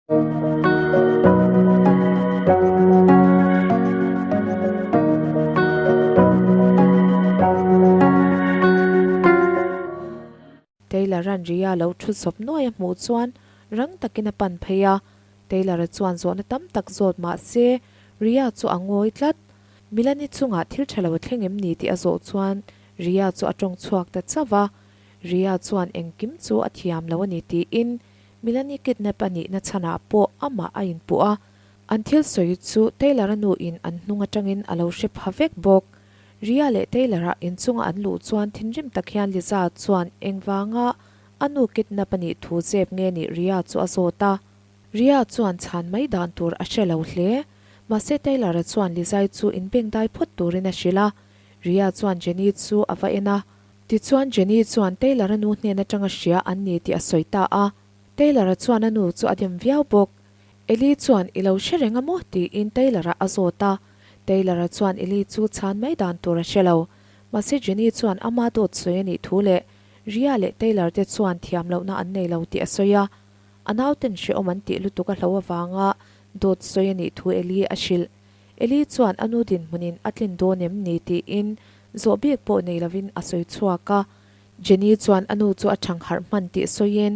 Taylor-a'n Ria lo thu sawp nuai a hmuh chuan rang takin a pan phei a. Taylor-a chuan zawhna tam tak zawt mah se Ria chu a ngawi tlat. Milani chungah thil tha lo a thleng em ni tih a zawh chuan Ria chu a tawng chhuak ta chauh a. Ria chuan engkim chu a thiam lo a ni tiin Milani kidnap a nihna chhanah pawh amah a inpuh a, an thil sawi chu Taylor-a nu in an hnung atangin a lo hre pha vek bawk. Ria leh Taylor-a inchunga an luh chuan thinrim tak hian Liza chuan engvanga a nu kidnap a nih thu zep nge nih Ria chu a zawt a. Ria chuan chhan mai dan tur a hre lo hle. Mahse Taylor-a chuan Lizai chu inbengdai phawt turin a hrilh a. Ria chuan Jenny chu a va en a. Tichuan Jenny chuan Taylor-a nu hnen atanga hria an ni tih a sawi ta a. Taylor-a chuan a nu chu a dem viau bawk. Ellie chuan i lo hre reng a maw? tiin Taylor-a a zawt a. Taylor-a chuan Ellie chu chhan mai dan tur a hre lo. Mahse Jenny chuan ama dawt sawi a nih thu leh Ria leh Taylor te chuan thiam lohna an nei lo tih a sawi a. A nauten hrehawm an tih lutuk a hlo avanga dawt sawi a nih thu Ellie a hrilh. Eli chuan a nu dinhmunin a tlin dawn em ni tiin zawh bik pawh nei lovin a sawi chhuak a. Jenny chuan a nu chu a thang harh hman tih sawiin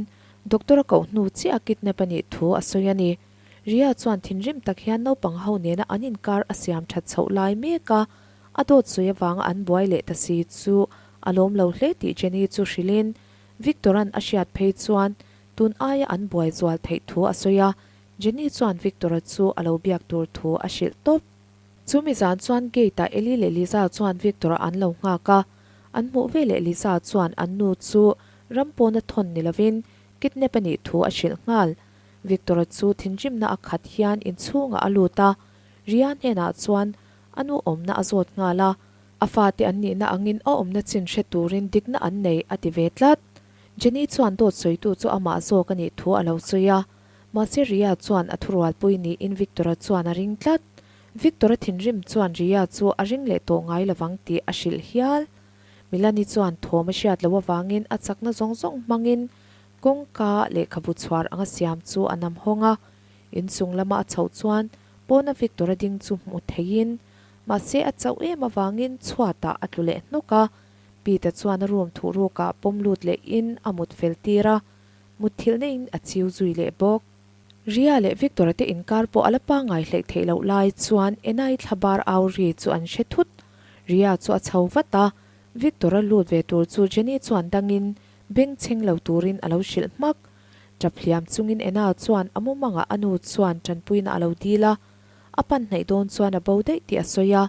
doctor a koh hnu chiah a kidnap a nih thu a sawi a ni. Ria chuan thinrim tak hian naupang ho nena an inkar a siam that chhoh lai mek a, a dawt sawi avanga an buai leh ta si chu a lawm lo hle tih Jenny chu hrilhin Victor-a'n a hriat phei chuan tun aia an buai zual theih thu a sawi a. Jenny chuan Victor-a chu a lo biak tur thu a hrilh tawp. Chu mi zan chuan gate-ah Ellie leh Liza chuan Victor-a an lo nghak a. An hmuh veleh Liza chuan an nu chu ram pawna thawn ni lovin kidnap a nih thu a hrilh nghal. Victor-a chu thinrimna a khat hian inchhungah a lut a, Ria hnenah chuan a nu awmna a zawt nghal a. A fate an nihna angin a awmna chin hre turin dikna an nei a ti ve tlat. Jenny chuan dawt sawitu chu amah zawk a nih thu a lo sawi a. Mahse Ria chuan a thurualpui niin Victor-a chuan a ring tlat. Victor-a thinrim chuan Ria chu a ring leh tawh ngai lovang tih a hrilh hial. Milani chuan thawm a hriat loh avangin a chakna zawng zawng hmangin kawngka lehkhabu chhuar anga siam chu a nam hawng a. Inchung lama a chhoh chuan pawna Victor-a ding chu hmu theiin mahse a chauh em avangin chhuatah a tlu leh hnawk a. Pete chuan a room thuhrukah pawm lut lehin a mut fel tir a. Mutthilhna in a chiu zui leh bawk. Ria leh Victor-a te inkar pawh a la pangngai hleih theih loh lai chuan Enai thla bar au ri chu an hre thut. Ria chu a chho vat a, Victor-a lut ve tur chu Jenny chuan dangin beng chheng lo turin a lo hrilh hmak. Tap hliam chungin Ena chuan a mumangah a nu chuan tanpuina a lo dil a, a pan hnaih dawn chuan a bo daih tih a sawi a.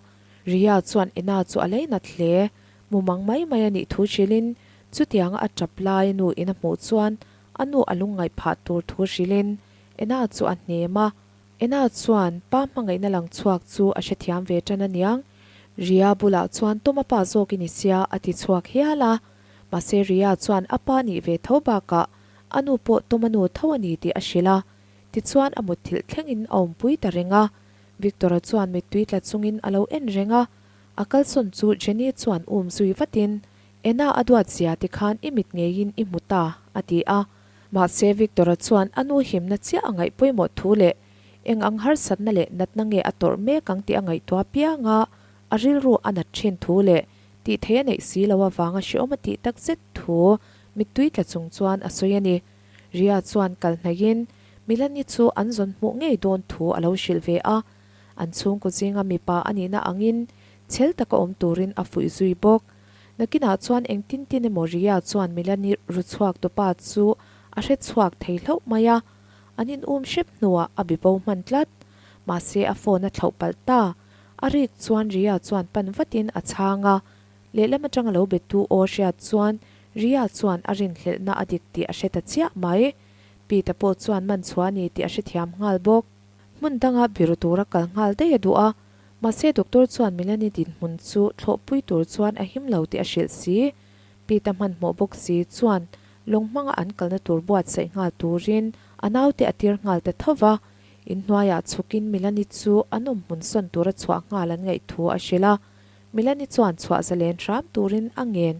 Ria chuan Ena chu a leinat hle. Mumang mai mai a nih thu hrilhin Chutianga a tap lai a nu in a hmuh chuan a nu a lungngaih phah tur thu hrilhin Ena chu a hnem a. Ena chuan pa hmangaihna lang chhuak chu a hrethiam ve tan a niang. Ria bulah chuan Tawma pa zawk i ni sia a ti chhuak hial a. Mahse Ria chuan a pa nih ve tho bakah a nu pawh Tawma nu tho a ni tih a hrilh a. Tichuan a mutthilh thlengin a awmpui ta reng a. Victor-a chuan mittui tla chungin a lo en reng a. A kalsawn chu Jenny chuan um zui vatin Ena a duat zia ti khan i mit ngeiin i hmu ta, a ti a. Mahse Victor-a chuan a nu himna chiah a ngaih pawimawh thu leh eng ang harsatna leh natna nge a tawrh mek ang tih a ngaihtuah piang a, a rilru a nat thin thu leh tih theih a neih si lo avanga hreawm a tih tak zet thu mittui tla chung chuan a sawi a ni. Ria chuan kal hnaihin Milani chu an zawn hmuh ngei dawn thu a lo hrilh ve a, an chhungkaw zinga mipa a nihna angin chhel taka awm turin a fuih zui bawk. Nakinah chuan engtin tin emaw Ria chuan Milani ru chhuak tupa chu a hre chhuak thei hlauh mai a, an in um hrep hnuah a bibo hman tlat. Mahse a phone a thlauh palh ta. A rik chuan Ria chuan pan vatin a chhang a, lehlam atanga lo betu aw hriat chuan Ria chuan a rinhlelhna a dik tih a hre ta chiah mai. Pete pawh chuan man chhuah a ni tih a hrethiam nghal bawk. Hmun danga biru tura kal nghal daih a duh a, Mahse doctor chuan Milani dinhmun chu thlawhpui tur chuan a him lo tih a hrilh si. Pete hmanhmawh bawk si chuan lawng hmanga an kalna tur buatsaih nghal turin a naute a tir nghal ta tho va. Inhnuaiah chhukin Milani chu an awmhmun sawn tura chhuah nghal an ngaih thu a hrilh a. Milani chuan chhuah zalen hram turin a ngen.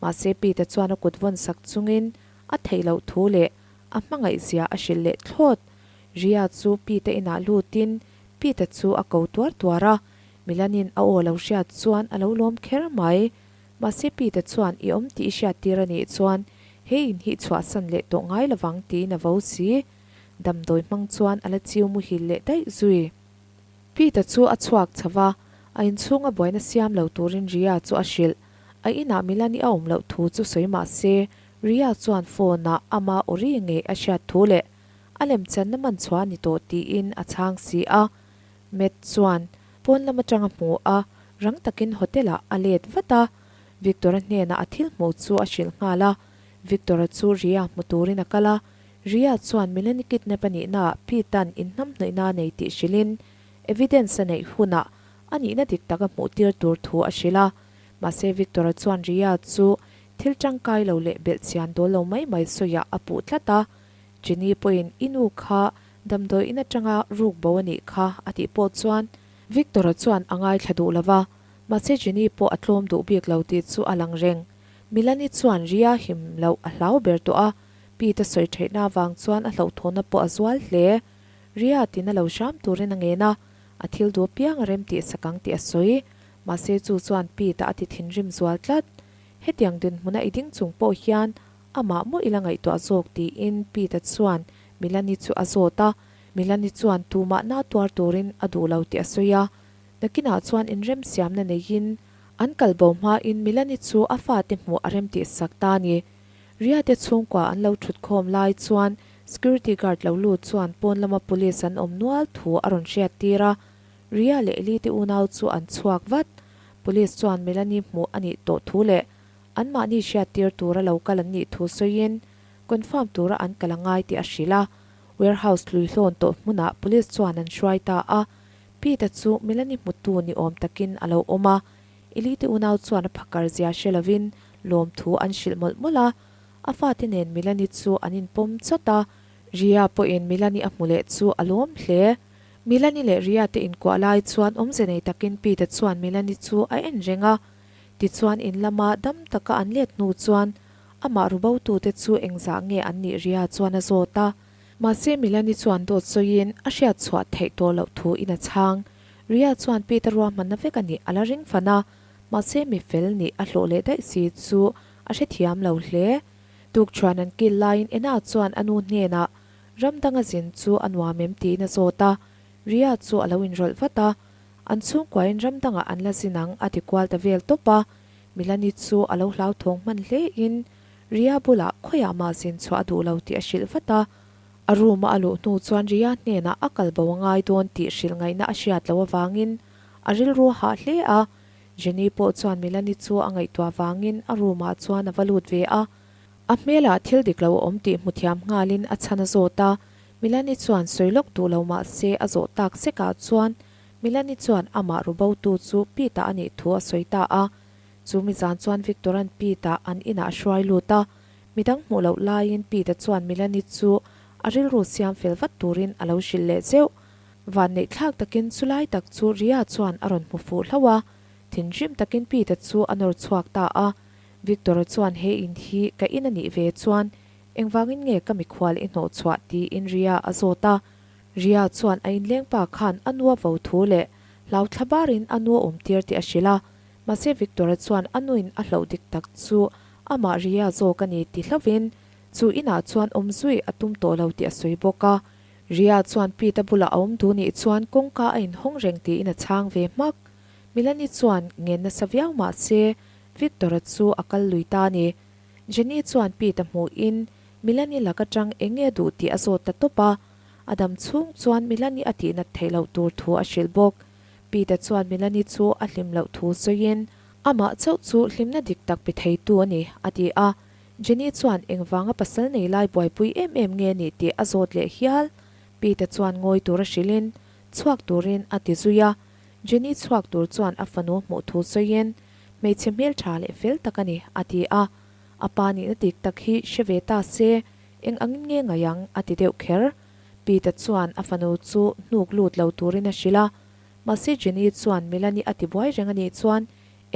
Mahse Pete chuan a kut vawn sak chungin a theih loh thu leh a hmangaih zia a hrilh leh thlawt. Ria chu Pete inah lutin Pete chu a ko tuar tuar a, Milanin a aw lo hriat chuan a lo lawm kher mai. Mahse Pete chuan i awm tih i hriat tir a nih chuan he in hi i chhuahsan leh tawh ngai lovang tiin a vo si. Damdawi hmang chuan a la chiu muhil leh daih zui. Pete chu a chhuak chho va, a inchhunga buaina siam lo turin Ria chu a hrilh. A inah Milani a awm loh thu chu sawi mah se, Ria chuan phone-ah ama aw ri ngei a hriat thu leh a lemchanna man chhuah a ni tawh tiin a chhang si a. Matt chuan pawn lam atang a hmu a, rang takin hotel-ah a let vat a. Victor-a hnenah a thil hmuh chu a hrilh nghal a. Victor-a chu Ria hmu turin a kal a, Ria chuan Melanie kidnap a nihnaah Pete-a'n inhnamhnawihna a nei tih hrilhin evidence a neih hunah a nihna dik tak a hmuhtir tur thu a hrilh a. Mahse Victor-a chuan Ria chu thil tangkai lo leh belhchian dawl lo mai mai sawiah a puh tlat a. Jenny pawhin i nu kha damdawi in atanga ruk bo a nih kha a tih pawh chuan Victor-a chuan a ngaithla duh lo va, mahse Jenny pawh a tlawm duh bik lo tih chu a lang reng. Milani chuan Ria him loh a hlau ber tawh a, Pete a sawi theihna avang chuan a hlauhthawnna pawh a zual hle. Ria tina lo hram turin a ngen a, a thil duh apiang a rem tih sak ang tih a sawi. Mahse chu chuan Pete a ti thinrim zual tlat. Hetiang dinhmuna i ding chung pawh hian amah maw ila ngaihtuah zawk tiin Pete chuan Milani chu a zawt a. Milani chuan tumah na tuar turin a duh lo tih a sawi a. Nakinah chuan inremsiamna neiin an kal bo hmain Milani chu a fate hmuh a remtih sak ta a ni. Ria te chhungkua an lo thutkhawm lai chuan security guard lo lut chuan pawn lama police an awm nual thu a rawn hriat tir a. Ria leh Eli te unau chu an chhuak vat. Police chuan Melanie hmuh a nih tawh thu leh anmahni hriat tir tura lo kal an nih thu sawiin confirm tura an kal a ngai tih a hrilh a. Warehouse lui hlawn tawh hmunah police chuan an hruai ta a. Pete chu Melanie hmutu ni awm takin a lo awm a. Eli te unau chuan a phakar zia hre lovin lawmthu an hrilh mawlh mawlh a. A fate nen Melanie chu an inpawm chawt a. Ria pawhin Melanie a hmu leh chu a lawm hle. Milani leh Ria te inkuah lai chuan awmze nei takin Pete chuan Milani chu a en reng a. Tichuan in lama dam taka an let hnu chuan amah rubotute chu engzah nge an nih Ria chuan a zawt a. Mahse Milani chuan dawt sawiin a hriat chhuah theih tawh loh thu in a chhang. Ria chuan Pete ruahmanna vek a nih a la ring fan a, mahse mi fel nih a hlawh leh daih si chu a hrethiam lo hle. Tukṭhuan an kil laiin Ena chuan a nu hnenah Ram danga zin chu a nuam em tiin a zawt a, Ria chu a lo inrawlh vat a, an chhungkuain ram dangah an la zin ang a ti kual ta vel tawp a, Milani chu a lo hlauthawng hman hlein Ria bulah khawiah mah zin chhuah a duh lo tih a hrilh vat a, a room a a luh hnu chuan Ria hnenah a kal bo a ngai dawn tih hrilh ngaihna a hriat loh avangin a rilru a hah hle a, Jenny pawh chuan Milani chu a ngaihtuah vangin a room ah chuan a va lut ve a. A hmelah thil dik lo a awm tih hmu thiam nghalin a chhan a zawt a, Milani chuan sawi lawk duh lo mah se a zawh tak sekah chuan Milani chuan amah rubotu chu Pete-a a nih thu a sawi ta a. Chu mi zan chuan Victor-a'n Pete-a an inah a hruai lut a, midang hmuh loh laiin Pete-a chuan Milani chu a rilru siam fel vat turin a lo hrilh leh zeuh. Vanneih thlak takin chulai tak chu Ria chuan a rawn hmu fuh hlauh a, thinrim takin Pete-a chu a nawr chhuak ta a. Victor-a chuan he in hi ka in a nih ve chuan engvangin nge ka mikhual i hnawh chhuah tiin Ria a zawt a. Ria chuan a inleng pa khan a nu a vo thu leh hlau thla barin a nu a awm tir tih a hrilh a. Mahse Victor-a chuan a nuin a hlauh dik tak chu amah Ria zawk a ni ti hlauhin chu inah chuan awm zui a tum tawh lo tih a sawi bawk a. Ria chuan Pete-a bulah a awm duh nih chuan kawngka a inhawng reng tiin a chhang ve hmak. Milani chuan ngen nasa viau mah se Victor-a chu a kal lui ta a ni. Jenny chuan Pete-a hmuhin Milani lak atang eng nge duh tih a zawt ta tawp a. A dam chhung chuan Milani a tihnat theih loh tur thu a hrilh bawk. Pete-a chuan Milani chu a hlim loh thu sawiin amah chauh chu hlimna dik tak pe theitu a ni, a ti a. Jenny chuan engvanga pasal nei lai buaipui em em nge ni tih a zawt leh hial. Pete-a chuan ngawi tura hrilhin chhuak turin a ti zui a. Jenny chhuak tur chuan a fanu hmuh thu sawiin Hmeichhe hmeltha leh fel tak a ni, a ti a. A pa nihna dik tak hi hre ve ta se, eng angin nge ngaih ang, a ti deuh kher. Peter chuan a fanu chu hnuk lut lo turin a hrilh a. Mahse Jenny chuan Melanie a ti buai reng a nih chuan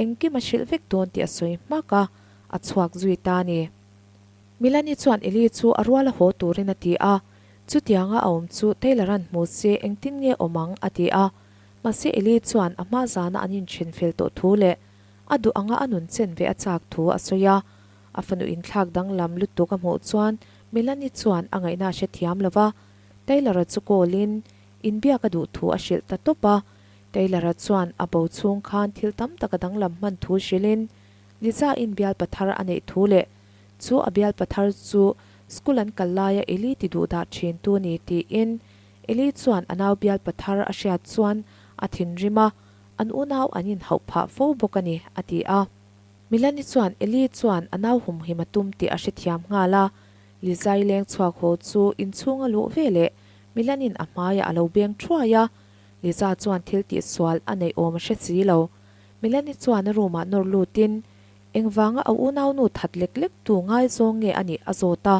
engkim a hrilh vek dawn tih a sawi hmak a, a chhuak zui ta a ni. Melanie chuan Eli chu a rual a haw turin a ti a. Chutianga a awm chu Taylor-a'n hmu se engtin nge awm ang a ti a. Mahse Eli chuan a hma zana an inthen fel tawh thu leh a duh anga a nun chen ve a chak thu a sawi a. A fanu inthlak danglam lutuk a hmuh chuan Melanie chuan a ngaihna a hrethiam lo va, Taylor-a chu call-in inbiak a duh thu a hrilh ta tawp a. Taylor-a chuan a bo chhung khan thil tam tak a danglam hman thu hrilhin Liza-in bialpa thar a neih thu leh chu a bialpa thar chu school an kal laia Eli ti duh dah thin tu ni tiin Eli chuan a nau bialpa thar a hriat chuan a thinrim a, an unau an inhauh phah fo bawk a ni, a ti a. Milani chuan Eli chuan a nau humhim a tum tih a hrethiam nghal a, Lizai leng chhuak haw chu inchhung a luh ve leh Milanin a hmaiah a lo beng thuai a, Liza chuan thil tihsual a neih awm a hre si lo. Milani chuan a room ah nawr lutin engvanga a unaunu that lek lek tu ngaizawng nge a nih a zawt a,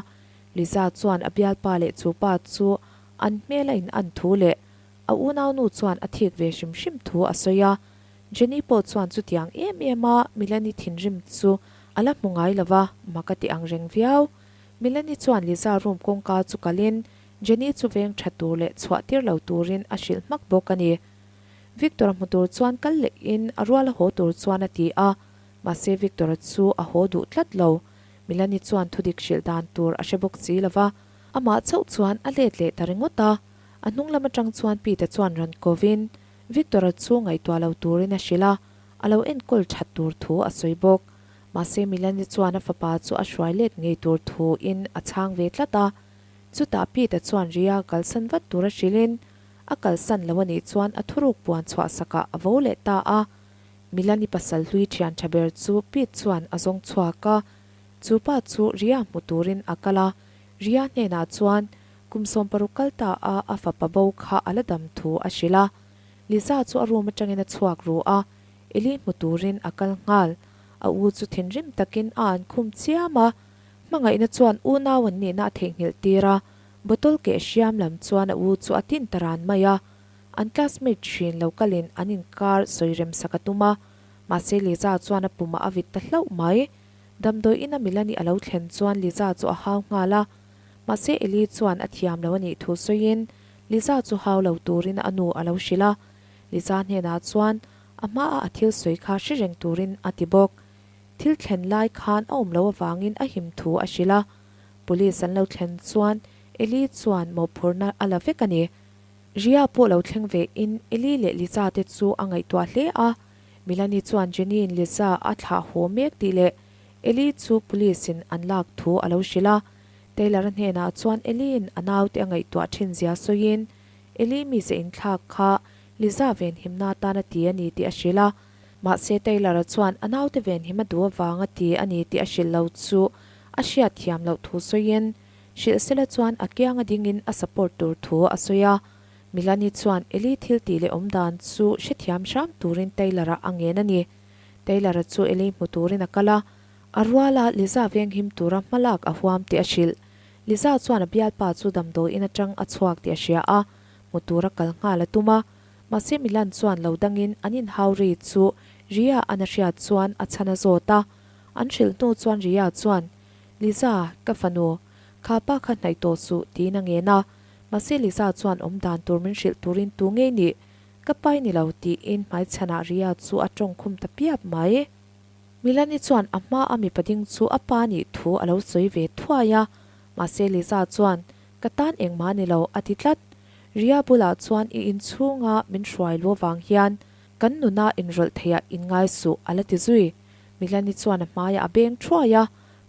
Liza chuan a bialpa leh chu pa chu an hmel a in an thu leh a unaunu chuan a thik ve hrim hrim thu a sawi a, Jenny pawh chuan chutiang em em a Milani thinrim chu a la hmu ngai lo va, mak a ti ang reng viau. Milani chuan Liza room kawngka chu kalin Jenny chu veng tha tur leh chhuah tir lo turin a hrilh hmak bawk a ni. Victor-a hmu tur chuan kal lehin a rual a haw tur chuan a ti a, mahse Victor-a chu a haw duh tlat lo. Milani chuan thudik hrilh dan tur a hre bawk si lo va, amah chauh chuan a let leh ta ringawt a. A hnung lam atang chuan Pete chuan rawn kovin Victor-a chu ngaihtuah lo turin a hrilh a, a lo enkawl that tur thu a sawi bawk. Mahse Milani chuan a fapa chu a hruai let ngei tur thuin a chhang ve tlat a. Chutah Pete chuan Ria kalsan vat tura hrilhin a kalsan lo a nih chuan a thuruk puan chhuah sakah a vo leh ta a. Milani pasal hlui thian tha ber chu Pete chuan a zawng chhuak a. Chu pa chu Ria hmu turin a kal a. Ria hnenah chuan Kum 60 kal ta a a fapa bo kha a la dam thu a hrilh a. Liza chu a room atangin a chhuak ru a, Eli hmu turin a kal nghal. A u chu thinrim takin a an khum chiam a, hmangaihna chuan unau an nihna a theihnghilh tir a, bottle keh hriam lam chuan a u chu a tin ta ran mai a. An classmate thin lo kalin an inkar sawi rem sak a tum a, mahse Liza chuan a pumah a vit ta hlauh mai. Damdawi ina Milani a lo thlen chuan Liza chu a hau nghal a. Mahse Eli chuan a thiam lo a nih thu sawiin Liza chu hau lo turin a nu a lo hrilh a. Liza hnenah chuan a hmaa a thil sawi kha hre reng turin a ti bawk. Thil thlen lai khan a awm lo avangin a him thu a hrilh a. Police an lo thlen chuan Eli chuan mawhphurhna a la vek a ni. Ria pawh lo thleng ve in Eli leh Liza te chu a ngaihtuah hle a. Milani chuan Jenny-in Liza a thlah haw mek tih leh Eli chu police in an lak thu a lo hrilh a, Taylor-a hnenah chuan Eli-in a naute a ngaihtuah thin zia sawiin Eli mize inthlak kha Liza venhimna atan a ti a ni tih a hrilh a, mahse Taylor-a chuan a naute venhim a duh avang a ti a ni tih a hrilh lo chu a hriat thiam loh thu sawiin hrilh sela chuan a kianga dingin a support tur thu a sawi a. Milani chuan Eli thil tih leh awm dan chu hrethiam hram turin Taylor-a a ngen a ni. Taylor-a chu Ellie hmu turin a kal a, a ruala Liza venghim tura hmalak a huam tih a hrilh. Liza chuan a bialpa chu damdawiin atang a chhuak tih a hria a, hmu tura kal nghal a tum a. Mahse Milan chuan lo dangin an inhau ri chu Ria an a hriat chuan a chhan a zawt a. An hrilh hnu chuan Ria chuan, Liza, ka fanu, kha pa kha hnaih tawh suh, tiin a ngen a. Mahse Liza chuan awm dan tur min hrilh turin tu ngei nih? Ka pai ni lo tiin hmaichhanah Ria chu a tawng khum ta piap mai. Milani chuan a hma a mipa ding chu a pa nih thu a lo sawi ve thuai a, mahse Liza chuan ka tan engmah ni lo a ti tlat. Ria bulah chuan i inchhunga min hruai lu avang hian kan nuna inrawlh theiah inngai suh a la ti zui. Milani chuan a hmaiah a beng thuai a,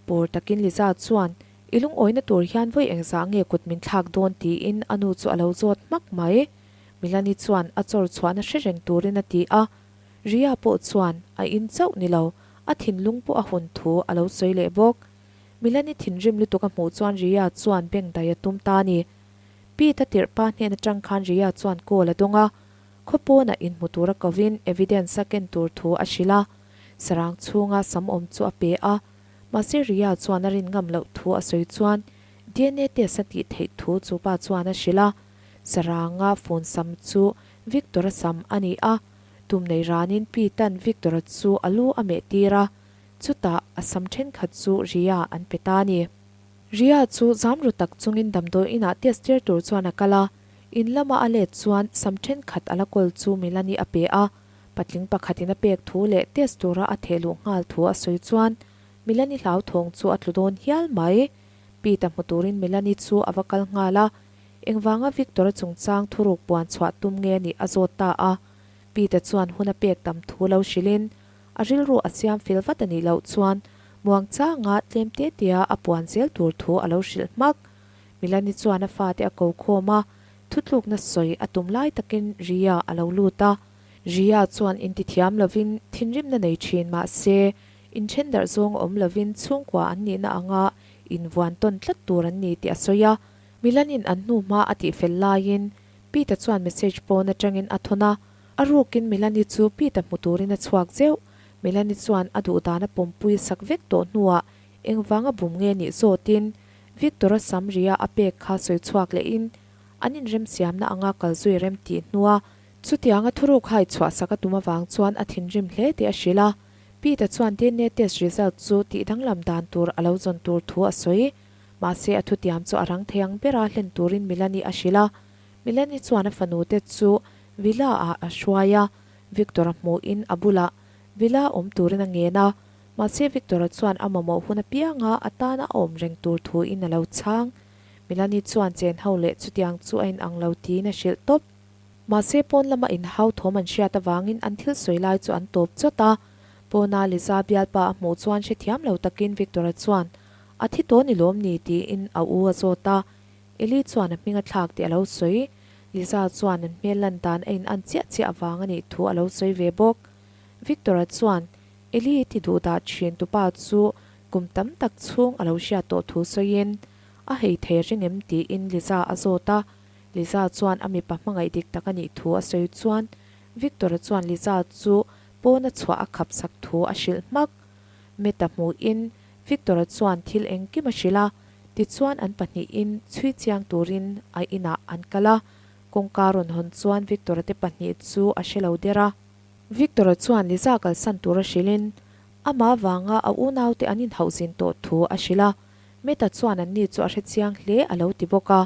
pawr takin Liza chuan i lungawina tur hian vawi engzah nge kut min thlak dawn tiin a nu chu a lo zawt hmak mai. Milani chuan a chawr chhuahna hre reng turin a ti a, Ria pawh chuan a in chauh ni lo, a thinlung pawh a hun thu a lo sawi leh bawk. Milani thinrim lutuk a hmuh chuan Ria chuan beng dai a tum ta a ni. Pete a tirh pa hnen atang khan Ria chuan call a dawng a, khaw pawnah inhmu tura kovin evidence a ken tur thu a hrilh a, sarang chhunga sam awm chu a pe a, mahse Ria chuan a rin ngam loh thu a sawi chuan DNA test a tih theih thu chu pa chuan a hrilh a. Saranga phone sam chu Victor-a sam a ni a, tum nei ranin Pete-a'n Victor-a chu a lu a meh tir a, chutah a sam thenkhat chu Ria an pe ta a ni. Ria chu zam ru tak chungin damdawi inah test tir tur chuan a kal a, in lama a let chuan sam thenkhat a la kawl chu Milani a pe a, patling pakhatin a pek thu leh test tura a theh luh nghal thu a sawi chuan Milani hlauthawng chu a tlu dawn hial mai. Pete-a hmu turin Milani chu a va kal nghal a, engvanga Victor-a chungchang thuruk puan chhuah tum nge nih a zawt ta a. Pete-a chuan hun a pek tam thu lo hrilhin a rilru a siam fel vat a nih loh chuan muangchanga tlem te tea a puan zel tur thu a lo hrilh hmak. Milani chuan a fate a ko khawm a, thutlukna sawi a tum lai takin Ria a lo lut a. Ria chuan intithiam lovin thinrimna nei thin mah se inthen darh zawng awm lovin chhungkua an nihna anga invuan tawn tlat tur an ni tih a sawi a. Milanin an hnu hma a tihfel laiin Pete chuan message pawn atangin a thawn a. A rukin Milani chu Pete hmu turin a chhuak zeuh. Milani chuan a duhdan a pawmpui sak vek tawh hnuah engvanga bum nge nih zawtin Victor-a sam ria a pek kha sawi chhuak lehin an inremsiamna anga kal zui rem tih hnua chutianga thuruk hai chhuah sak a tum avang chuan a thinrim hle tih a hrilh a. Pete chuan DNA test result chu tih danglam dan tur a lo zawn tur thu a sawi. Mahse a thutiam chu a rang thei ang bera hlen turin Milani a hrilh a. Milani chuan a fanu te chu Villa ah a hruai a, Victor-a hmuhin a bulah Villa awm turin a ngen a, mahse Victor-a chuan a mamawh hun apianga a tana a awm reng tur thuin a lo chhang. Milani chuan chen ho leh chutiang chu a inang lo tiin a hrilh tawp. Mahse pawn lama inhau thawm an hriat avangin an thil sawi lai chu an tawp chawt a, pawna Liza bialpa a hmuh chuan hrethiam lo takin Victor-a chuan a thi tawh ni lawm ni tiin a u a zawt a. Eli chuan a hming a thlak tih a lo sawi. Liza chuan an hmel lan dan a in an chiah chiah avang a nih thu a lo sawi ve bawk. Victor-a chuan Eli ti duh dah thin tupa chu kum tam tak chhung a lo hriat tawh thu sawiin a hei thei ring em tiin Liza a zawt a. Liza chuan a mipa hmangaih dik tak a nih thu a sawi chuan Victor-a chuan Liza chu pawn a chhuah a khap sak thu a hrilh hmak. Meta hmuhin Victor-a chuan thil engkim a hrilh a, tichuan an pahnihin chhui chiang turin a inah an kal a, kawngka rawn hawn chuan Victor-a te pahnih chu a hre lo der a. Victor-a chuan Liza kalsan tura hrilhin amah avanga a unaute an inhauh zin tawh thu a hrilh a, Meta chuan anni chu a hre chiang hle a lo ti bawk a.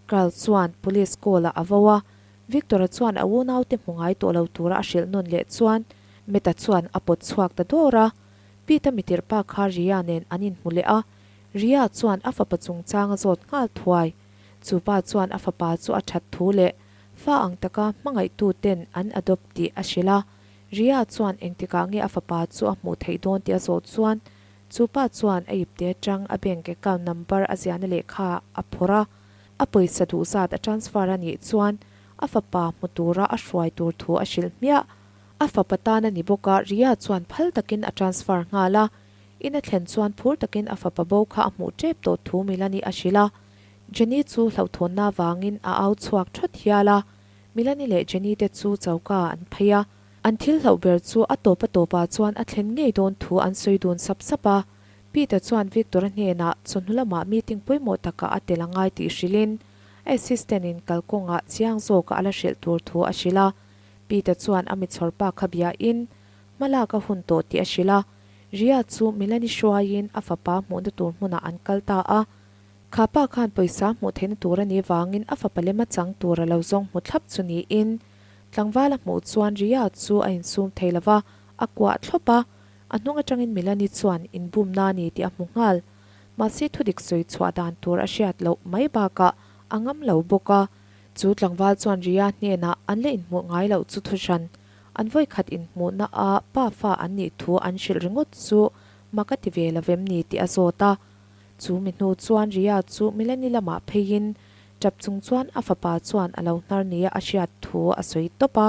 Carl chuan police call-ah a vo a, Victor-a chuan a unaute hmu ngai tawh lo tura a hrilh nawn leh chuan Meta chuan a pawt chhuak ta dawr a. Pete mitirh pa kha Ria nen an inhmu leh a, Ria chuan a fapa chungchang a zawt nghal thuai. Chu pa chuan a fapa chu a that thu leh fa ang taka hmangaihtu ten an adopt tih a hrilh a. Ria chuan engtikah nge a fapa chu a hmuh theih dawn tih a zawh chuan chu pa chuan a ipte atang a bank account number a ziahna lehkha a phawrh a, a pawisa duh zat a transfer a nih chuan a fapa hmu tura a hruai tur thu a hrilh hmiah. A fapa tan a ni bawk a, Ria chuan phal takin a transfer nghal a. In a thlen chuan phur takin a fapa bo kha a hmuh tep tawh thu Milani a hrilh a. Jenny chu hlauhthawnna vangin a au chhuak thawt hial a. Milani leh Jenny te chu choka ah an phei a. An thil hlauh ber chu a tawp a tawpah chuan a thlen ngei dawn thu an sawi dun sap sap a. Peter chuan Victor-a hnenah chawhnu lamah meeting pawimawh takah a tel a ngai tih hrilhin a assistant in kalkawngah chiang zawka a la hrilh tur thu a hrilh a. Peter chuan a michhawr pa kha biain hmalak a hun tawh tih a hrilh a, Ria chu Milani hruaiin a fapa hmuhna tur hmunah an kal ta a. Kha pa khan pawisa hmuh theihna tur a nih vangin a fapa lema chang tur a lo zawng hmu thlap chu niin tlangval a hmuh chuan Ria chu a insum thei lo va, a kuah thlawp a, a hnung atangin Milani chuan inbumna a ni tih a hmu nghal. Mahse thudik sawi chhuah dan tur a hriat loh mai bakah a ngam lo bawk a. Chu tlangval chuan Ria hnenah an la inhmuh ngai loh chu thuhran, an vawikhat inhmuhna a pa fa an nih thu an hrilh ringawt chu mak a ti ve lo vem ni tih a zawt a. Chu mi hnu chuan Ria chu Milani lamah pheiin tap chung chuan a fapa chuan a lo hnar nia a hriat thu a sawi tawp a.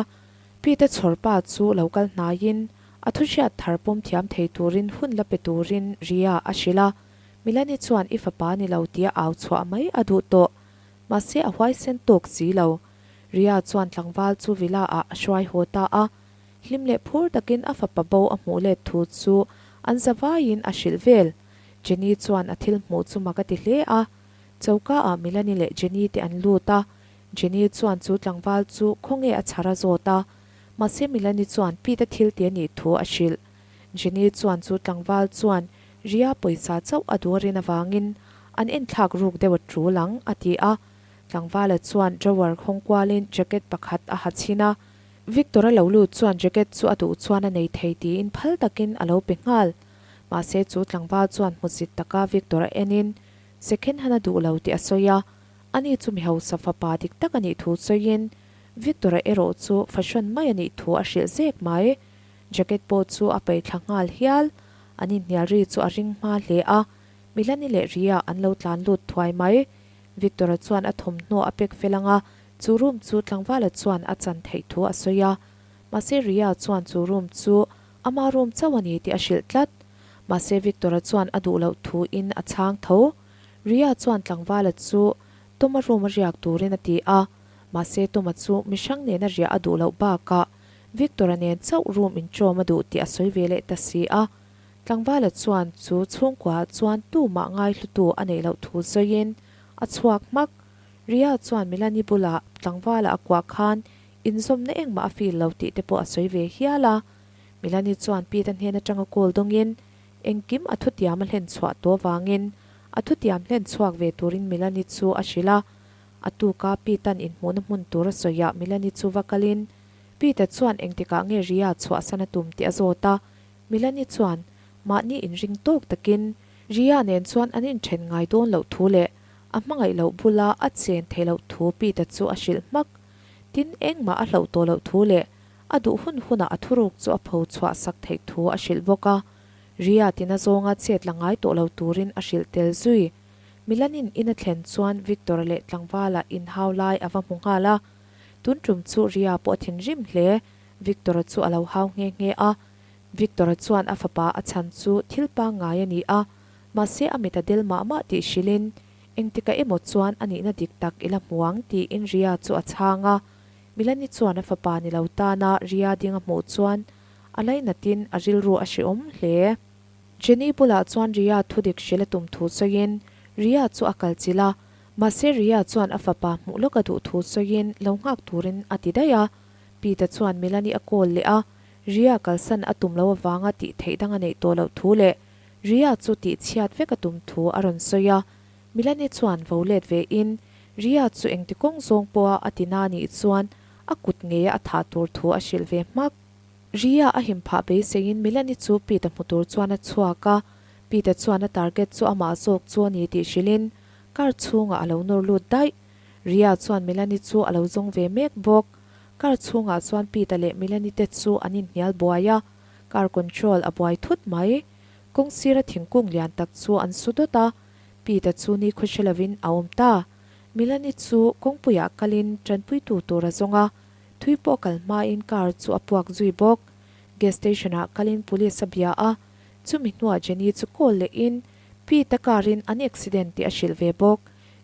Pite chhawr pa chu lo kal hnaiin a thu hriat thar pawm thiam thei turin hun la pe turin Ria a hrilh a. Milani chuan i fapa ni lo tia au chhuah mai a duh tawh. Mahse a huaisen tawk si lo. Ria chuan tlangval chu villa ah a hruai haw ta a. Hlim leh phur takin a fapa bo a hmuh let thu chu an zavaiin a hrilh vel. Jenny chuan a thil hmuh chu mak a ti hle a. Choka ah Milani leh Jenny te an lut a. Jenny chuan chu tlangval chu khawnge a chhar a zawt a. Mahse Milani chuan Pete thil ti a nih thu a hrilh. Jenny chuan chu tlangval chuan Ria pawisa chauh a duh a rin avangin. An enthlak ruk deuh a tul ang, a ti a. Tlangvala chuan drawer hawng kualin jacket pakhat a ha chhin a. Victor-a lo lut chuan jacket chu a duh chuan a nei thei tiin phal takin a lo pe nghal. Mahse chu tlangval chuan hmusit taka Victor-a enin second hand a duh lo tih a sawi a. Ani chu mi hausa fapa dik tak a nih thu sawiin Victor-a erawh chu fashion mai a nih thu a hrilh zek mai. Jacket pawh chu a paih thla nghal hial. An inhnial ri chu a ring hma hle a, Milani leh Ria an lo tlan lut thuai mai. Victor-a chuan a thawmhnaw a pek fel ang a, chu room chu tlangvala chuan a chan theih thu a sawi a. Mahse Ria chuan chu room chu ama room chauh a ni tih a hrilh tlat. Mahse Victor-a chuan a duh loh thu in a chhang tho. Ria chuan tlangvala chu Toma room a riak turin a ti a, mahse Toma chu mihrang nena riah a duh loh bakah Victor-a nen chauh room inṭawm a duh tih a sawi ve leh ta si a. Tlangvala chuan chu chhungkuaah chuan tumah ngaihlutu a neih loh thu sawiin a chhuak hmak. Ria chuan Milani bulah tlangvala a kuah khan inzawmna engmah a feel lo tih te pawh a sawi ve hial a. Milani chuan Pete-a hnen atanga call dawngin engkim a thutiam a hlen chhuah tawh vangin a thutiam hlen chhuak ve turin Milani chu a hrilh a. A tuka Pete-a'n inhmuhna hmun tur a sawiah Milani chu va kalin Pete-a chuan engtikah nge Ria chhuahsan a tum tih a zawt a. Milani chuan mahni inring tawk takin Ria nen chuan an inthen ngai dawn loh thu leh a hmangaih loh bula a chen theih loh thu Pete-a chu a hrilh hmak. Tin, engmah a hlauh tawh loh thu leh a duh hun hunah a thuruk chu a pho chhuah sak theih thu a hrilh bawk a. Ria tina zawnga chet la ngai tawh lo turin a hrilh tel zui. Milanin in a thlen chuan Victor-a leh tlangvala inhau lai a va hmu nghal a. Tun tum chu Ria pawh a thinrim hle. Victor-a chu a lo hau nghe nghe a. Victor-a chuan a fapa a chhan chu thil pangngai a ni a, mahse a mit a del mah mah tih hrilhin engtikah emaw chuan a nihna dik tak i la hmu ang tiin Ria chu a chhang a. Milani chuan a fapa ni lo tana Ria ding a hmuh chuan a lainatin a rilru a hrehawm hle. Jenny bulah chuan Ria thu dik hrilh a tum thu sawiin Ria chu a kal chilh a, mahse Ria chuan a fapa hmuh lawk a duh thu sawiin lo nghak turin a ti daih a. Pete chuan Milani a call leh a, Ria kalsan a tum lo avanga tih theih dang a neih tawh loh thu leh Ria chu tih chhiat vek a tum thu a rawn sawi a. Milani chuan vo let ve in Ria chu engti kawng zawng pawha a ti na nih chuan a kut ngeia a thah tur thu a hrilh ve hmak. Ria a him phah beiseiin Milani chu Pete hmu tur chuan a chhuak a, Pete chuan a target chu amah zawk chu a ni tih hrilhin car chhungah a lo nawr lut daih. Ria chuan Milani chu a lo zawng ve mek bawk. Car chhungah chuan Pete leh Milani te chu an inhnial buai a, car control a buai thut mai. Kawng sira thingkung lian tak chu an su dawt a, Pete chu ni khaw hre lovin a awm ta. Milani chu kawngpuiah kalin tanpuitu tur a zawng a, thui pawh kal hmain car chu a puak zui bawk. Gas station ah kalin police a bia a, chumi hnuah Jenny chu call lehin Pete-a car in an accident tih a hrilh ve bawk.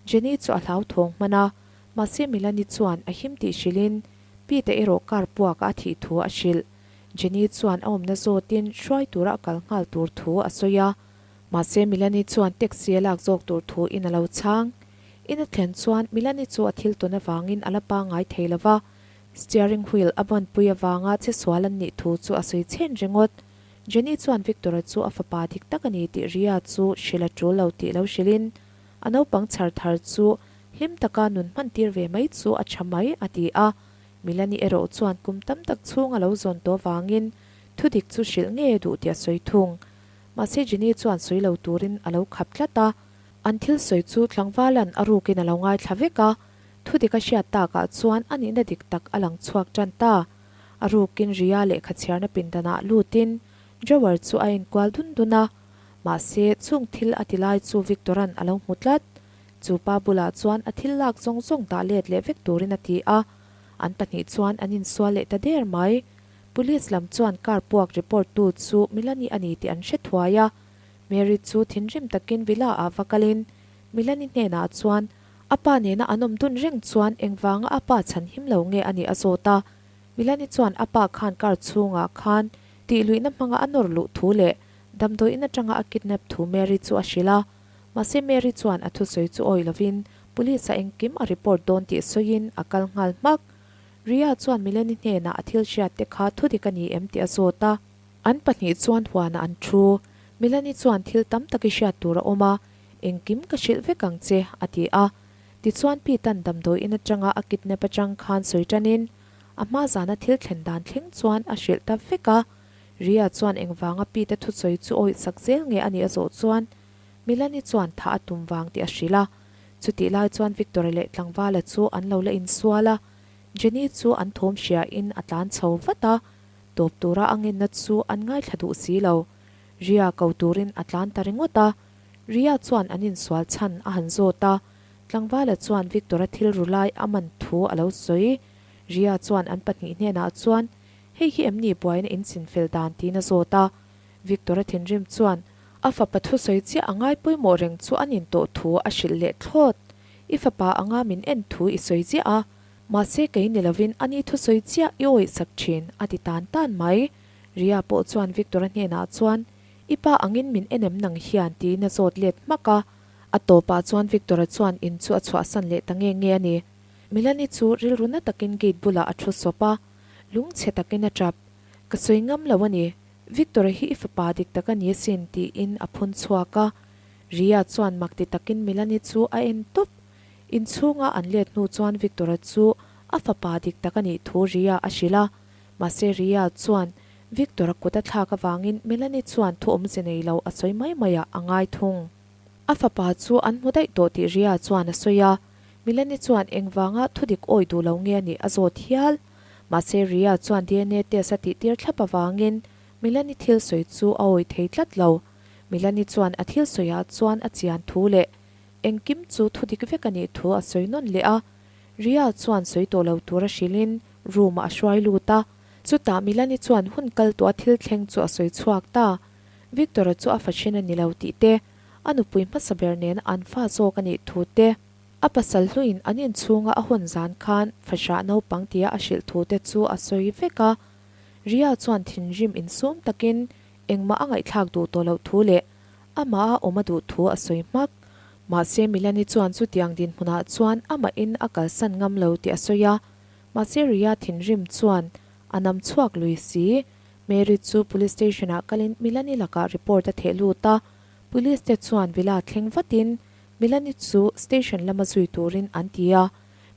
Jenny chu a hlauthawng hman a, mahse Milani chuan a him tih hrilhin Pete erawh car puakah a thih thu a hrilh. Jenny chuan a awmna zawtin hruai tura a kal nghal tur thu a sawi a, mahse Milani chuan taxi a lak zawk tur thu in a lo chhang. In a thlen chuan Milani chu a thil tawn avangin a la pangngai thei lo va, steering wheel a banpui avanga che sual an nih thu chu a sawi chhen ringawt. Jenny chuan Victor-a chu a fapa dik tak a ni tih Ria chu hrilh a tul lo tih lo hrilhin a naupang chhar thar chu hlim taka nun hman tir ve mai chu a tha mai a ti a. Milani erawh chuan kum tam tak chhung a lo zawn tawh vangin thudik chu hrilh ngei a duh tih a sawi thung. Mahse Jenny chuan sawi lo turin a lo khap tlat a. An thil sawi chu tlangvalan a rukin a lo ngaithla vek a, thudik a hriat takah chuan a nihna dik tak a lang chhuak tan ta. A rukin Ria lehkha chhiarna pindanah lutin drawer chu a enkual dun dun a, mahse chung thil a ti lai chu Victora'n a lo hmu tlat. Chu pa bulah chuan a thil lak zawng zawng dah let leh vek turin a ti a, an pahnih chuan an insual leh ta der mai. Police lam chuan car puak report tu chu Milani a ni tih an hre thuai a, Mary chu thinrim takin villa ah va kalin Milani hnenah chuan a pa nena an awm dun reng chuan engvanga a pa chhan him lo nge a nih a zawt a. Milani chuan a pa khan car chhungah khan tihluihna hmanga a nawr luh thu leh damdawi in atanga a kidnap thu Mary chu a hrilh a. Mahse Mary chuan a thusawi chu awih lovin police ah engkim a report dawn tih sawiin a kal nghal hmak. Ria chuan Milani hnenah a thil hriat te kha thudik a ni em tih a zawt a. An pahnih chuan huanah an thu. Milani chuan thil tam tak i hriat tur a awm a. Engkim ka hrilh vek ang che, a ti a. Tichuan Pete-a'n damdawi in atanga a kidnap atang khan sawi tanin a hma zana thil thlen dan thleng chuan a hrilh ta vek a. Ria chuan engvanga Pete-a thusawi chu awih sak zel nge a nih a zawh chuan Milani chuan thah a tum vang tih a hrilh a. Chutih lai chuan Victor-a leh tlangvala chu an lo la insual a, Jenny chu an thawm hriain a tlan chho vat a, tawp tura a ngenna chu an ngaithla duh si lo. Ria ko turin a tlan ta ringawt a, Ria chuan an insual chhan a han zawt a, tlangvala chuan Victor-a thil ru lai a man thu a lo sawi. Ria chuan an pahnih hnenah chuan, Hei hi em ni buaina inchinfel dan tiin a zawt a. Victor-a thinrim chuan a fapa thusawi chiah a ngai pawimawh reng chu an intawh thu a hrilh leh thlawt. I fapa anga min en thu i sawi ziah a, mahse kei ni lovin ani thusawi chiah i awih sak thin, a ti tan tan mai. Ria pawh chuan Victor-a hnenah chuan, I pa angin min en em nang hian? tiin a zawt let hmak a. A tawpah chuan Victor-a chuan in chu a chhuahsan leh ta nge nge a ni. Milani chu rilru na takin gate bulah a thu sawp a, lungchhe takin a tap. Ka sawi ngam lo a ni. Victor-a hi i fapa dik tak a ni asin, tiin a phun chhuak a. Ria chuan mak ti takin Milani chu a en tawp. Inchhunga an let hnu chuan Victor-a chu a fapa dik tak a nih thu Ria a hrilh a. Mahse Ria chuan Victor-a kut a thlak avangin Melanie chuan thu awmze nei lo a sawi mai mai ah a ngai thung. A fapa chu an hmu daih tawh tih Ria chuan a sawi a, Melanie chuan engvanga thudik awi duh lo nge a nih a zawt hial. Mahse Ria chuan DNA test a tihtir thlap avangin Melanie thil sawi chu a awi thei tlat lo. Melanie chuan a thil sawiah chuan a chian thu leh engkim chu thudik vek a nih thu a sawi nawn leh a. Ria chuan sawi tawh lo tura hrilhin room ah a hruai lut a. Chutah Milani chuan hun kal tawh a thil thleng chu a sawi chhuak ta. Victor-a chu a fa then a ni lo tih te, a nupui hmasa ber nena an fa zawk a nih thu te, a pasal hluin an inchhunga a hawn zan khan fahrah naupang tia a hrilh thu te chu a sawi vek a. Ria chuan thinrim insum takin engmah a ngaihthlak duh tawh loh thu leh amah a awm a duh thu a sawi hmak. Mahse Milani chuan chutiang dinhmunah chuan amahin a kalsan ngam lo tih a sawi a. Mahse Ria thinrim chuan a nam chhuak lui si. Mary chu Police Station ah kalin Milani lakah report a theh lut a, Police te chuan villa thleng vatin Milani chu station lama zui turin an ti a.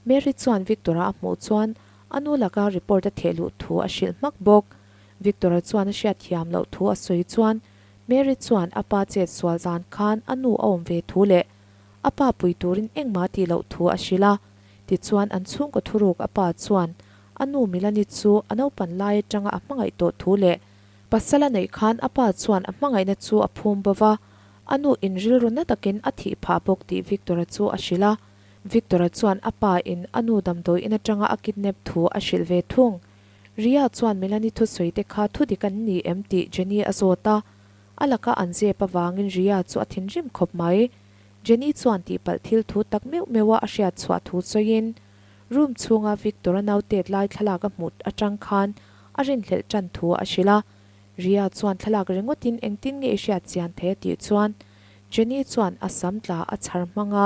Mary chuan Victor-a a hmuh chuan a nu laka report a theh luh thu a hrilh hmak bawk. Victor-a chuan a hriatthiam loh thu a sawi chuan Mary chuan a pa chet sual zan khan a nu a awm ve thu leh a pa pui turin engmah tih loh thu a hrilh a. Tichuan an chhungkaw thuruk a pa chuan a nu Milani chu a naupan lai atanga a hmangaih tawh thu leh pasal a neih khan a pa chuan a hmangaihna chu a phum bo va, a nu in rilru na takin a thih phah bawk tih Victor-a chu a hrilh a. Victor-a chuan a pa in a nu damdawi in atanga a kidnap thu a hrilh ve thung. Ria chuan Milani thusawi te kha thudik an ni em tih Jenny a zawt a, a laka an zep avangin Ria chu a thinrim khawp mai. Jenny chuan tihpalh thil thu tak meuh meuh a a hriat chhuah thu sawiin room chhunga Victor-a nautet lai thlalak a hmuh atang khan a rinhlelh tan thu a hrilh a. Ria chuan thlalak ringawtin engtin nge i hriat chian thei a tih chuan Jenny chuan a sam tla a chhar hmanga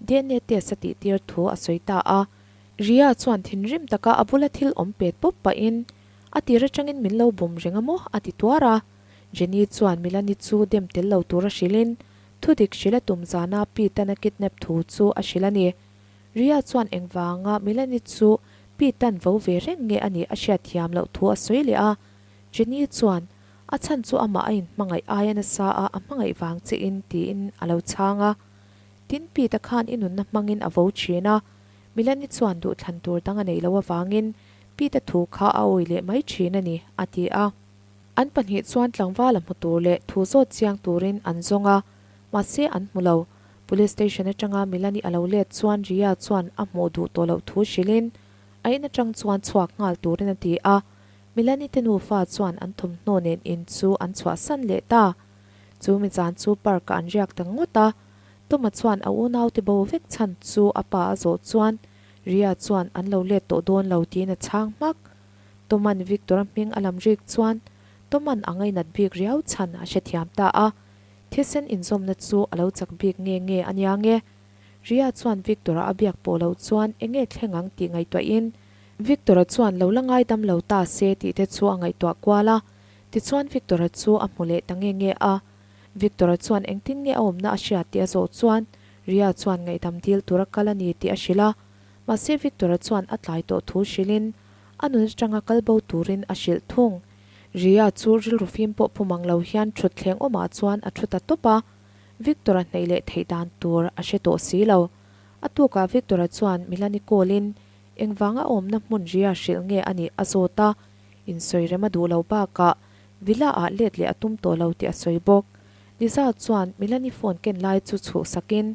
DNA test a tihtir thu a sawi ta a. Ria chuan thinrim taka a bula thil awm pet pawp pahin a tir atangin min lo bum reng a maw a ti tuar a. Jenny chuan Milani chu dem tel lo tura hrilhin Thudik hrilh a tum zana Pete-an a kidnap thu chu a hrilh a ni. Ria chuan engvanga Milani chu Pete-an vo ve reng nge a nih a hriat thiam loh thu a sawi leh a. Jenny chuan, A chhan chu amah a inhmangaih aia nasa a, a hmangaih vang che in, tiin a lo chhang a. Tin, Pete-a khan i nunna hmangin a vo thin a. Milani chuan duhthlan tur dang a neih loh avangin Pete-a thu kha a awi leh mai thin a ni, a ti a. An pahnih chuan tlangval a hmu tur leh thu zawt chiang turin an zawng a, mahse an hmu lo. Police station atanga Milani a lo let chuan Ria chuan a hmuh duh tawh loh thu hrilhin a in atang chuan chhuak nghal turin a ti a. Milani te nufa chuan an thawmhnaw nen in chu an chhuahsan leh ta. Chu mi zan chu park ah an riak ta ngawt a. Toma chuan a unaute bo vek chhan chu a pa a zawh chuan Ria chuan an lo let tawh dawn lo tiin a chhang hmak. Toman Victor-a hming a lam rik chuan Toman a ngainat bik riau chhan a hrethiam ta a, thisen inzawmna chu a lo chak bik nge nge a nia nge. Ria chuan Victor-a a biak pawh loh chuan eng nge thleng ang tih ngaihtuahin Victor-a chuan lo la ngaidam lo ta se tih te chu a ngaihtuah kual a, tichuan Victor-a chu a hmu leh ta nge nge a. Victor-a chuan engtin nge a awmna a hriat tih a zawh chuan Ria chuan ngaihdam dil tura kal a ni tih a hrilh a. Mahse Victor-a chuan a tlai tawh thu hrilhin a nun atanga kal bo turin a hrilh thung. Ria chu rilru fim pawh pu mang lo hian thutthleng awmah chuan a thu ta tawp a. Victor-a hnaih leh theih dan tur a hre tawh si lo. A tukah Victor-a chuan Milani call-in engvanga a awmna hmun Ria hrilh nge a nih a zawt a, insawi rem a duh lo bakah Villa-ah let leh a tum tawh lo tih a sawi bawk. Liza chuan Milani phone ken lai chu chhuhsakin,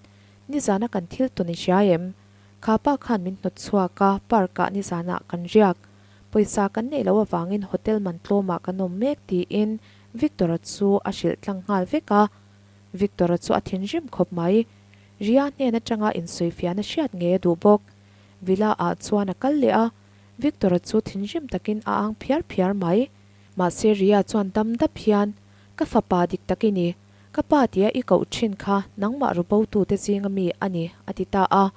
Nizana kan thil tawn i hria em? Kha pa khan min hnawt chhuak a, park-ah nizanah kan riak. Pawisa kan neih loh avangin hotel man tlawmah kan awm mek tiin Victor-a chu a hrilh tlang nghal vek a. Victor-a chu a thinrim khawp mai. Ria hnen atanga insawifiahna hriat ngei a duh bawk. Villa-ah chuan a kal leh a, Victor-a chu thinrim takin a ang phiar phiar mai. Mahse Ria chuan dam dap hian, Ka fapa dik tak i ni. Ka pa tia i koh thin kha nangmah rubotute zinga mi a ni, a ti ta a.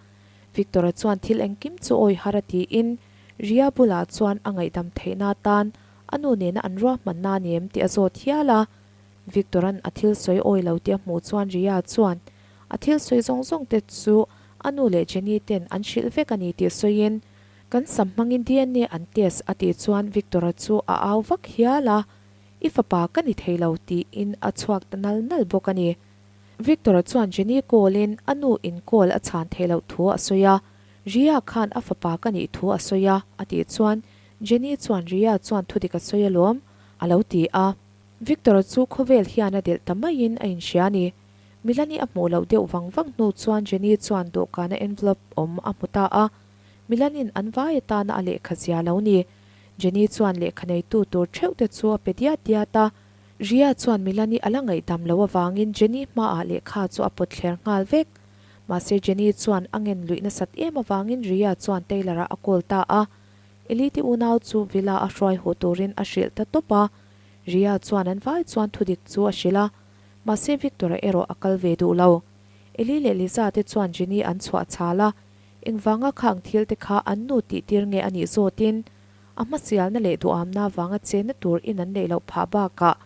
Victor-a chuan thil engkim chu awi har a tiin Ria bulah chuan a ngaihdam theihna atan a nu nena an ruahmanna a ni em tih a zawt hial a. Victor-a'n a thil sawi awi lo tih a hmuh chuan Ria chuan a thil sawi zawng zawng te chu a nu leh Jenny ten an hrilh vek a ni tih sawiin kan sam hmangin DNA an test a tih chuan Victor-a chu a au vak hial a. I fapa ka ni thei lo tiin a chhuak ta nal nal bawk a ni. Victor-a chuan Jenny call-in a nu in call a chhan theih loh thu a sawi a, Ria khan a fapa ka nih thu a sawi a, a tih chuan Jenny chuan Ria chuan thudik a sawi alawm, a lo ti a. Victor-a chu khawvel hian a delh ta maiin a inhria a ni. Milani a hmuh loh deuh vang vang hnu chuan Jenny chuan dawhkana envelope awm a hmu ta a, Milanin an vai atana a lehkha zia lo ni. Jenny chuan lehkha neitu tur theuh te chu a pe diat diat a. Ria chuan Milani a la ngaihdam loh avangin Jenny hmaah lehkha chu a pawt thler nghal vek. Mahse Jenny chuan a ngen luih nasat em avangin Ria chuan Taylor-a a call ta a. Elite unau chu Villa a hruai haw turin a hrilh ta tawp a. Ria chuan an vai chuan thudik chu a hrilh a. Mahse Victor-a erawh a kal ve duh lo. Eli leh Liza te chuan Jenny an chhuah chhal a. Engvanga khang thil te kha an nu tih tir nge a nih zawtin a hmasialna leh duhamna avanga chenna tur in an neih loh phah bakah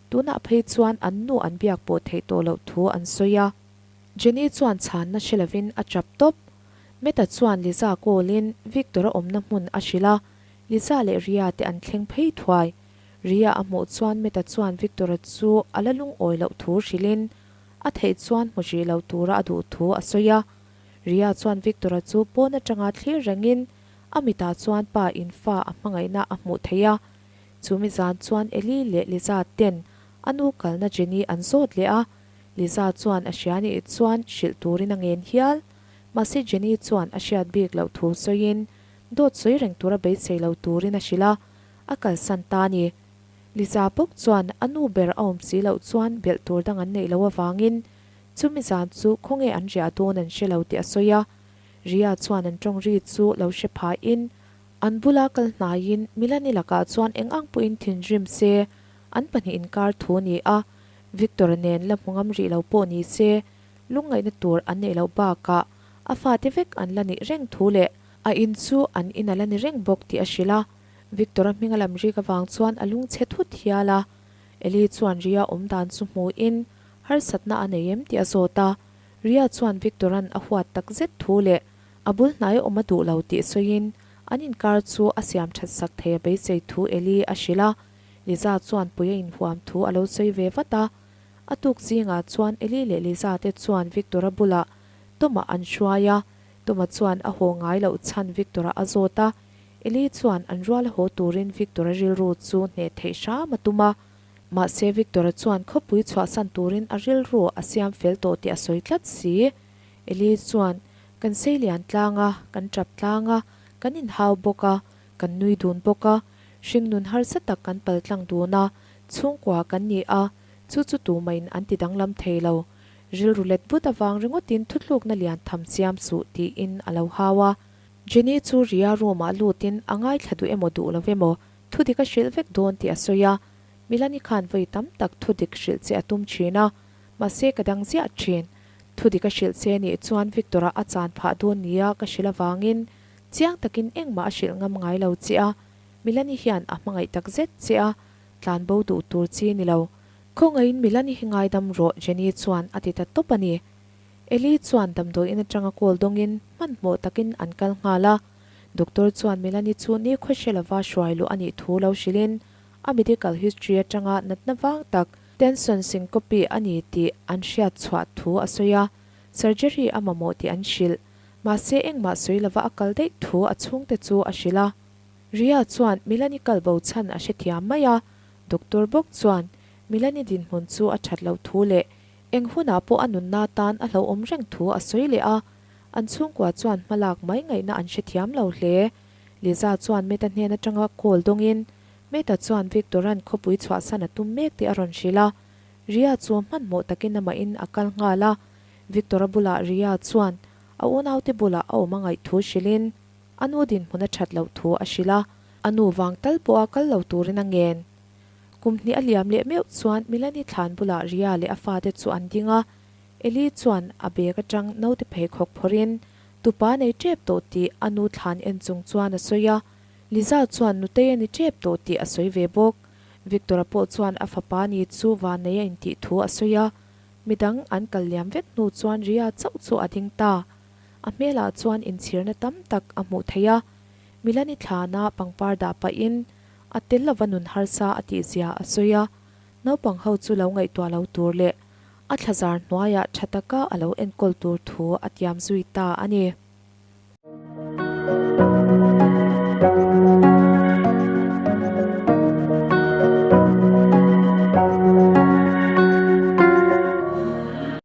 tunah phei chuan an nu an biak pawh theih tawh loh thu an sawi a. Jenny chuan chhanna hre lovin a tap tawp. Meta chuan Liza call-in Victor-a awmna hmun a hrilh a, Liza leh Ria te an thleng phei thuai. Ria a hmuh chuan Meta chuan Victor-a chu a la lungawi loh thu hrilhin a theih chuan hmu hrih lo tura a duh thu a sawi a. Ria chuan Victor-a chu pawn atanga thlir rengin a mitah chuan pa in fa a hmangaihna a hmuh theih a. Chu mi zan chuan Eli leh Liza ten a nu kalna Jenny an zawt leh a, Liza chuan a hria nih chuan hrilh turin a ngen hial. Mahse Jenny chuan a hriat bik loh thu sawiin dawt sawi reng tura beisei lo turin a hrilh a, a kalsan ta a ni. Liza bawk chuan a nu ber a awm si loh chuan belh tur dang an neih loh avangin Chumi zan chu khawnge an riah dawn an hre lo tih a sawi a, Ria chuan an tawng ri chu lo hre phaiin an bula kal hnaiin Milani lakah chuan eng ang pawhin thinrim se an pahnih inkar thu a ni a, Victor-a nen la hmu ngam rih lo pawh ni se lungngaihna tur an neih loh bakah a fate vek an la nih reng thu leh a in chu an in a la ni reng bawk tih a hrilh a, Victor-a hming a lam rik avang chuan a lungchhe thut hial a, Eli chuan Ria awm dan chu hmuin Harsatna a nei em tih a zawt a, Ria chuan Victor-a'n a huat tak zet thu leh a bul hnai awm a duh lo tih sawiin an inkar chu a siam that sak thei a beisei thu Eli a hrilh a, Liza chuan pui a inhuam thu a lo sawi ve vat a. A tuk zingah chuan Eli leh Liza te chuan Victor-a bulah Toma an hruai a, Toma chuan a haw ngai loh chhan Victor-a a zawt a, Eli chuan an rual a haw turin Victor-a rilru chu hneh theih hram a tum a. Mahse Victor-a chuan khawpui chhuahsan turin a rilru a siam fel tawh tih a sawi tlat si. Eli chuan, Kan sei lian tlang a, kan tap tlang a, kan inhau bawk a, kan nui dun bawk a, hringnun harsa tak kan pal tlang dun a, chhungkua kan ni a, chu chu tumahin an ti danglam thei lo. Rilru let but avang ringawtin thuthlukna lian tham siam suh tiin a lo hau a. Jenny chu Ria room-ah lutin a ngaithla duh emaw duh lo emaw Thudik a hrilh vek dawn tih a sawi a, Milani khan vawi tam tak thudik hrilh che a tum thin a, mahse ka dang ziah thin. Thudik a hrilh che nih chuan Victor-a a chan phah dawn nia ka hrilh avangin chiang takin engmah a hrilh ngam ngai lo che a, Milani hian a hmangaih tak zet che a, tlan bo duh tur chi ni lo. Khawngaihin Milani hi ngaidam rawh Jenny chuan a ti ta tawp a ni. Eli chuan damdawiin atanga call dawngin hmanhmawh takin an kal nghal a. Doctor chuan Milani chu nikhua hre lova hruai luh a nih thu lo hrilhin a medical history atanga natna vang tak tension syncope a ni tih an hriat chhuah thu a sawi a, surgery a mamawh tih an hrilh. Mahse engmah sawi lova a kal daih thu a chhungte chu a hrilh a. Ria chuan Milani kal bo chhan a hrethiam mai a, Doctor bawk chuan Milani dinhmun chu a that loh thu leh eng hunah pawh a nunna tan a hlauhawm reng thu a sawi leh a, an chhungkua chuan hmalak mai ngaihna an hrethiam lo hle. Liza chuan Meta hnen atanga call dawngin Meta chuan Victor-a'n khawpui chhuahsan a tum mek tih a rawn hrilh a, Ria chu hmanhmawh takin amahin a kal nghal a, Victor-a bulah Ria chuan a unaute bulah a awm a ngaih thu hrilhin a nu dinhmun a that loh thu a hrilh a, a nu vang tal pawha kal lo turin a ngen. Kum hnih a liam leh meuh chuan Milani thlan bulah Ria leh a fate chu an ding a, Eli chuan a bag atang naute pheikhawk phawrhin tupa nei tep tawh tih a nu thlan en chung chuan a sawi a, Liza chuan nutei a ni tep tawh tih a sawi ve bawk. Victor-a pawh chuan a fapa ni chu vannei a intih thu a sawi a, midang an kal liam vek hnu chuan Ria chauh chu a ding ta. A hmelah chuan inchhirna tam tak a hmuh theih a, Milani thlana pangpar dah pahin a tel lova nun harsa a tihzia a sawi a, naupang ho chu lo ngaihtuah lo tur leh a thlazar hnuaiah tha taka a lo enkawl tur thu a tiam zui ta a ni.